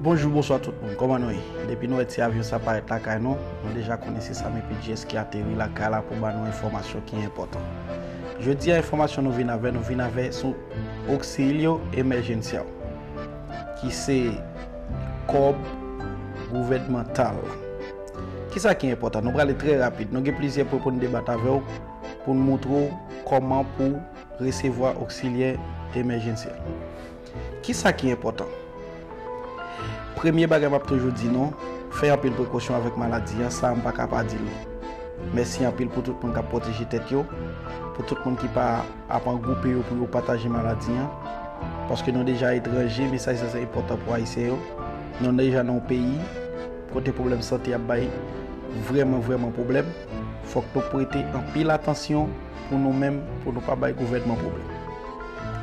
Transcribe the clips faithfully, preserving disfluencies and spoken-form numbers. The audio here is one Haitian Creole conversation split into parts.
Bonjou, bonswa tout moun. Kòman nou ye? Depi nou wè ti avyon sa parèt lakay nou, nou deja konnen se Sam epi Jess ki ateri lakay la pou ba nou enfòmasyon ki enpòtan. Jodi a, enfòmasyon nou vin avè, nou vin avè sou Auxilio Emergencial, ki se kòb gouvènmantal. Kisa ki enpòtan? Nou prale trè rapid. Nou gen plizyè pwen pou n debat avè w, pou n montre w kòman pou resevwa Auxilio Emergencial. Kisa ki enpòtan? Premye bagay m ap toujou di nou, fè anpil prekosyon avèk maladi an, sa a m pa ka pa di l. Mèsi anpil pou tout moun k ap pwoteje tèt yo, pou tout moun ki pa ap angwoupe yo pou yo pataje maladi an, paske nou deja etranje, mesaj sa se enpòtan pou Ayisyen yo. Nou deja nan yon peyi kote pwoblèm sante ap bay vrèman, vrèman pwoblèm. Fòk nou prete anpil atansyon pou nou menm, pou nou pa bay gouvènman pwoblèm.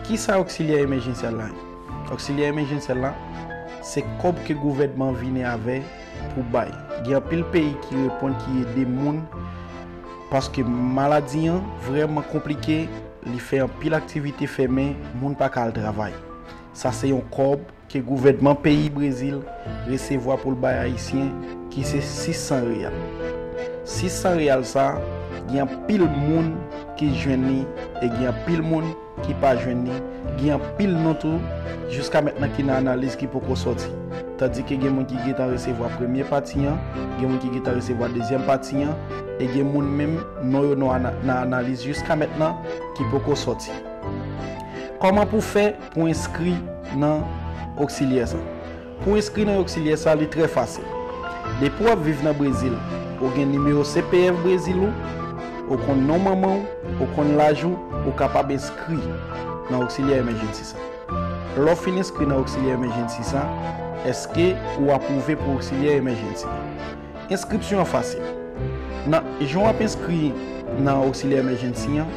Kisa Auxilio Emergencial la ye? Auxilio Emergencial la, se kòb ke gouvènman vini avè pou bay. Gen anpil peyi ki reponn, ki ede moun, paske maladi an vrèman konplike, li fè anpil aktivite fèmen, moun pa ka al travay. Sa se yon kòb ke gouvènman peyi Brezil resevwa pou l bay Ayisyen, ki se sis san reyal. Sis san reyal sa, gen anpil moun ki jwenn li, e gen anpil moun ki pa jwenn li. Gen anpil non tou, jiska mentnan ki nan analiz ki poko sòti. Tandike gen moun ki gentan resevwa premye pati an, gen moun ki gentan resevwa dezyèm pati an, e gen moun menm non yo nan ana-, nan analiz jiska mentnan ki poko sòti. Kòman pou fè pou enskri nan Auxilio sa? Pou enskri nan Auxilio sa, li trè fasil. Depi w ap viv nan Brezil, ou gen nimewo C P F Brezil ou, ou konn non manman w, ou konn laj ou, ou kapab enskri nan Auxilio Emergency sa. Lè w fin enskri nan Auxilio Emergency sa, èske ou apwouve pou Auxilio Emergency? Enskripsyon an fasil. Nan jan w ap enskri nan Auxilio Emergency an,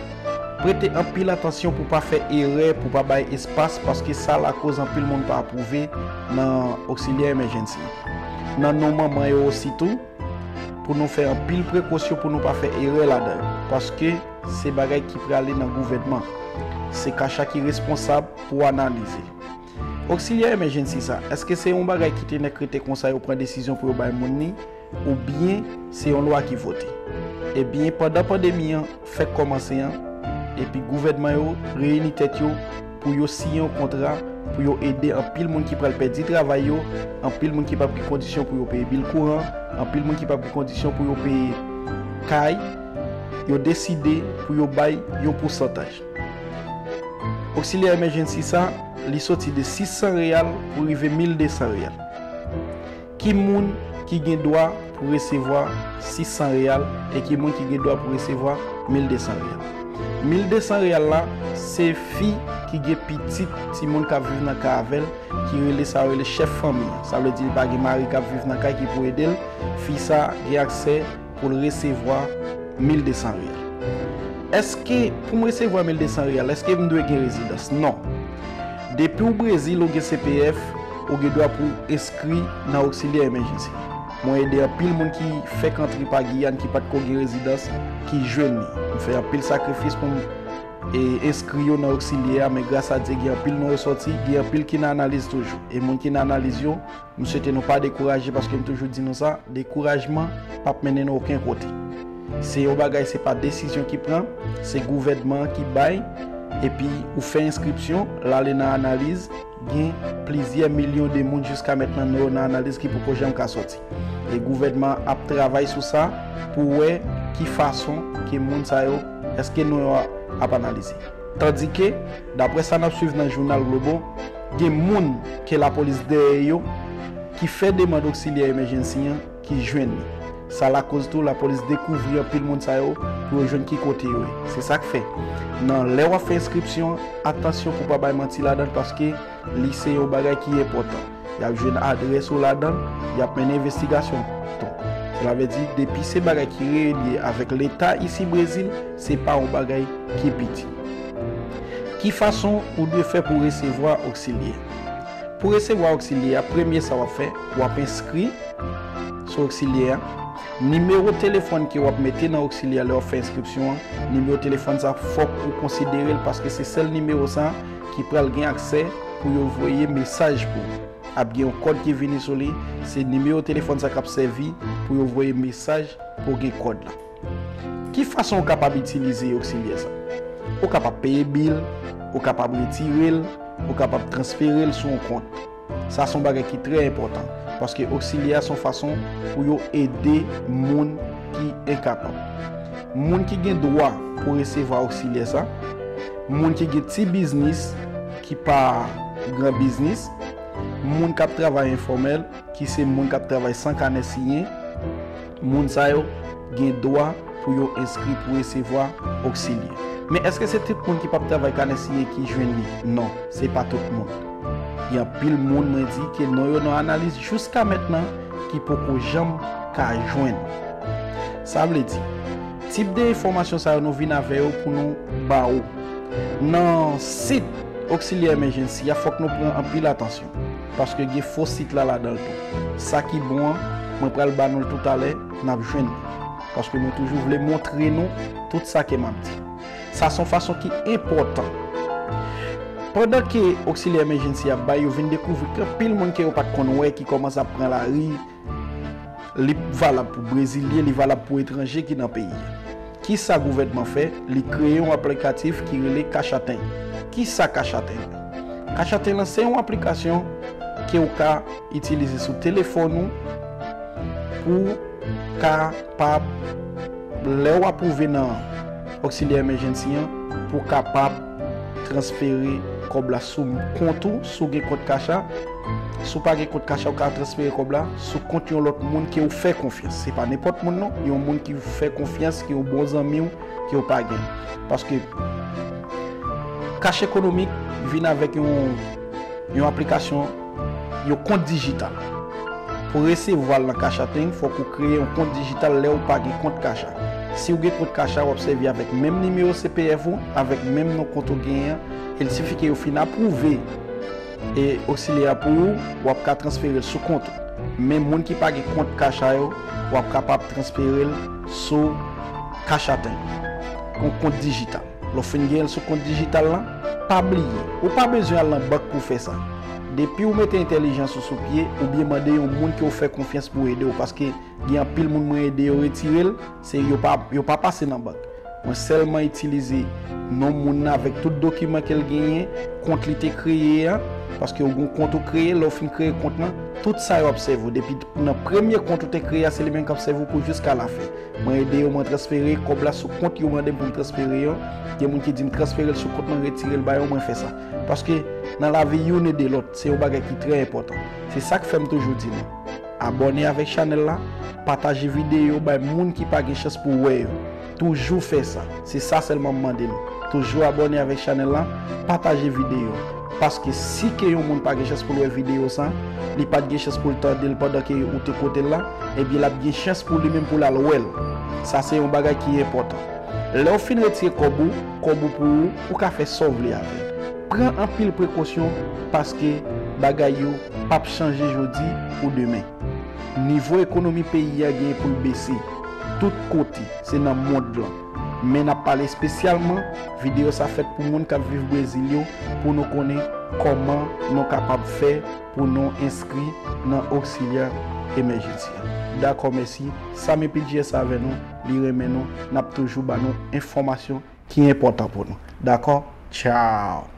prete anpil atansyon pou pa fè erè, pou pa bay espas, paske sa lakoz anpil moun pa apwouve nan Auxilio Emergency an. Nan non manman yo osi tou, pou nou fè anpil prekosyon pou nou pa fè erè ladan yo, paske se bagay ki prale nan gouvènman. Se CACHA ki responsab pou analize. Auxilio Emergency sa, èske se yon bagay ki te nèk rete konsa yo pran desizyon pou yo bay moun li, oubyen se yon lwa ki vote? Ebyen, pandan pandemi an fèk kòmanse an, epi gouvènman yo reyini tèt yo pou yo siyen yon kontra, pou yo ede anpil moun ki pral pèdi travay yo, anpil moun ki p ap gen kondisyon pou yo peye bil kouran, anpil moun ki p ap gen kondisyon pou yo peye kay, yo deside pou yo bay yon pousantaj. Auxilio Emergency sa, li soti de sis san reyal pou rive mil de san reyal. Ki moun ki gen dwa pou resevwa sis san reyal e ki moun ki gen dwa pou resevwa mil de san reyal? Mil de san reyal la, se fi ki gen pitit, timoun k ap viv nan kay avè l, ki rele sa yo rele chèf fanmi an. Sa vle di li pa gen mari k ap viv nan kay ki pou ede l. Fi sa gen aksè pou l resevwa mil de san reyal. Èske pou m resevwa mil de san reyal, èske m dwe gen rezidans? Non. Depi w Brezil, ou gen C P F, ou gen dwa pou w enskri nan Auxilio Emergency. Mwen ede anpil moun ki fèk antre pa Giyàn, ki pa t ko gen rezidans, ki jwenn li. M fè anpil sakrifis pou m, e, enskri yo nan Auxilio a, men gras a Dye, gen anpil non yo sòti, gen anpil ki nan analiz toujou. E moun ki nan analiz yo, m swete nou pa dekouraje, paske m toujou di nou sa, dekourajman p ap mennen nou okenn kote. Se yon bagay, se pa desizyon ki pran, se gouvènman an ki bay, epi ou fè enskripsyon, l ale nan analiz, gen plizyè milyon de moun jiska mentnan non yo nan analiz ki poko janm ka sòti. E gouvènman an ap travay sou sa pou wè ki fason ke moun sa yo, èske non yo ap analize. Tandike, daprè sa n ap swiv nan jounal Globo, gen moun ke lapolis dèyè yo ki fè demann Auxilio Emergency an ki jwenn li. Sa lakoz tou lapolis dekouvri anpil moun sa yo pou yo jwenn ki kote yo ye. Se sa k fè, nan lè w ap fè enskripsyon an, atansyon pou w pa bay manti ladan l, paske li se yon bagay ki enpòtan. Y ap jwenn adrès ou ladan l, y ap mennen envestigasyon tou. Sela vle di, depi se bagay ki reyelye avèk Leta isi Brezil, se pa yon bagay ki piti. Ki fason ou dwe fè pou w resevwa Auxilio? Pou w resevwa Auxilio a, premye sa w ap fè, w ap enskri sou Auxilio a. Nimewo telefòn ke w ap mete nan Auxilio a lè w ap fè enskripsyon an, nimewo telefòn sa fòk ou konsidere l, paske se sèl nimewo sa ki pral gen aksè pou yo voye mesaj pou ou. ap gen yon kòd ki vini sou li, se nimewo telefòn sa k ap sèvi pou yo voye mesaj pou w gen kòd la. Ki fason w kapab itilize oksilyè sa? Ou kapab peye bil, ou kapab retire l, ou kapab transfere l sou yon kont. Sa se yon bagay ki trè enpòtan, paske oksilyè a se yon fason pou yo ede moun ki enkapab. Moun ki gen dwa pou resevwa oksilyè sa, moun ki gen ti biznis ki pa gran biznis, moun k ap travay enfòmèl, ki se moun k ap travay san kanè siyen, moun sa yo gen dwa pou yo enskri pou resevwa oksilyè. Men èske se tout moun ki p ap travay kanè siyen ki jwenn li? Non, se pa tout moun. Gen anpil moun mwen di ke non yo nan analiz jiska mentnan ki poko janm ka jwenn. Sa vle di, tip de enfòmasyon sa yo nou vin avè yo pou nou ba ou. Nan sit Oksilyè Emèjensy a, fòk nou pran anpil atansyon, paske gen fo sit la ladan l tou. Sa ki bon an, mwen pral ba nou l toutalè, n ap jwenn li. Paske mwen toujou vle montre nou tout sa ke m ap di. Sa se yon fason ki enpòtan. Pandan ke Oksilyè Emèjensy ap bay, yo vin dekouvri ke anpil moun ke yo pa t konn wè ki kòmanse ap pran lari, li valab pou Brezilyen, li valab pou etranje ki nan peyi a. Kisa gouvènman fè? Li kreye yon aplikatif ki rele Caixa Tem. Kisa Caixa Tem ye? Caixa Tem lan se yon aplikasyon ke w ka itilize sou telefòn ou pou kapab, lè w apwouve nan Oksilyè Emèjensy an, pou w kapab transfere kòb la sou kont ou, si w gen kont Caixa. Si w pa gen kont Caixa, ou ka transfere kòb la sou kont yon lòt moun ke w fè konfyans. Se pa nenpòt moun non, yon moun ki w fè konfyans, ki yon bon zanmi w, ke w pa gen. Paske Cash Economic vin avèk yon, yon aplikasyon, yon kont dijital. Pou resevwa l nan Caixa Tem, fòk ou kreye yon kont dijital lè ou pa gen kont Caixa. Si w gen kont Caixa, w ap sèvi avèk menm nimewo C P F ou, avèk menm non kont ou genyen an, e l sifi ke yo fin apwouve e oksilyè a pou ou, w ap ka transfere l sou kont ou. Men moun ki pa gen kont Caixa yo, w ap kapab transfere l sou Caixa Tem, yon kont dijital. Lè w fin gen l sou kont dijital lan, pa bliye, ou pa bezwen al nan bank pou fè sa. Depi w mete entèlijans ou sou pye, oubyen mande yon moun ke w fè konfyans pou ede w, paske gen anpil moun mwen ede yo retire l, se yo pa, yo pa pase nan bank. Mwen sèlman itilize non moun nan avèk tout dokiman ke l genyen, kont li te kreye an, paske w gen yon kont ou kreye, lè w fin kreye kont lan, tout sa yo ap sèvi w. Depi nan premye kont ou te kreye a, se li menm k ap sèvi w pou jiska lafen. Mwen ede yo, mwen transfere kòb la sou kont yo mande m pou m transfere yo. Gen moun ki di m transfere l sou kont mwen, retire l ba yo, mwen fè sa. Paske nan lavi, youn ede lòt, se yon bagay ki trè enpòtan. Se sa k fè m toujou di nou, abòne avèk chanèl la, pataje videyo, bay moun ki pa gen chans pou wè yo. Toujou fè sa. Se sa sèlman m mande nou. Toujou abòne avèk chanèl la, pataje videyo. Paske si ke yon moun pa gen chans pou l wè videyo sa, li pa t gen chans pou l tande l pandan ke ou te kote l la, ebyen l ap gen chans pou li menm pou l al wè l. Sa se yon bagay ki enpòtan. Lè w fin retire kòb ou, kòb ou pou ou, ou ka fè sa w vle avè l. Pran anpil prekosyon paske bagay yo p ap chanje jodi pou demen. Nivo ekonomi peyi a gen pou l bese tout kote, se nan mond lan. Men n ap pale espesyalman, videyo sa fèt pou moun k ap viv Brezil yo, pou nou konnen kòman nou kapab fè pou nou enskri nan Oksilyè Emèjensy an. Dakò, mèsi. Samy P G S avè nou, li renmen nou, n ap toujou ba nou enfòmasyon ki enpòtan pou nou. Dakò? Tchao!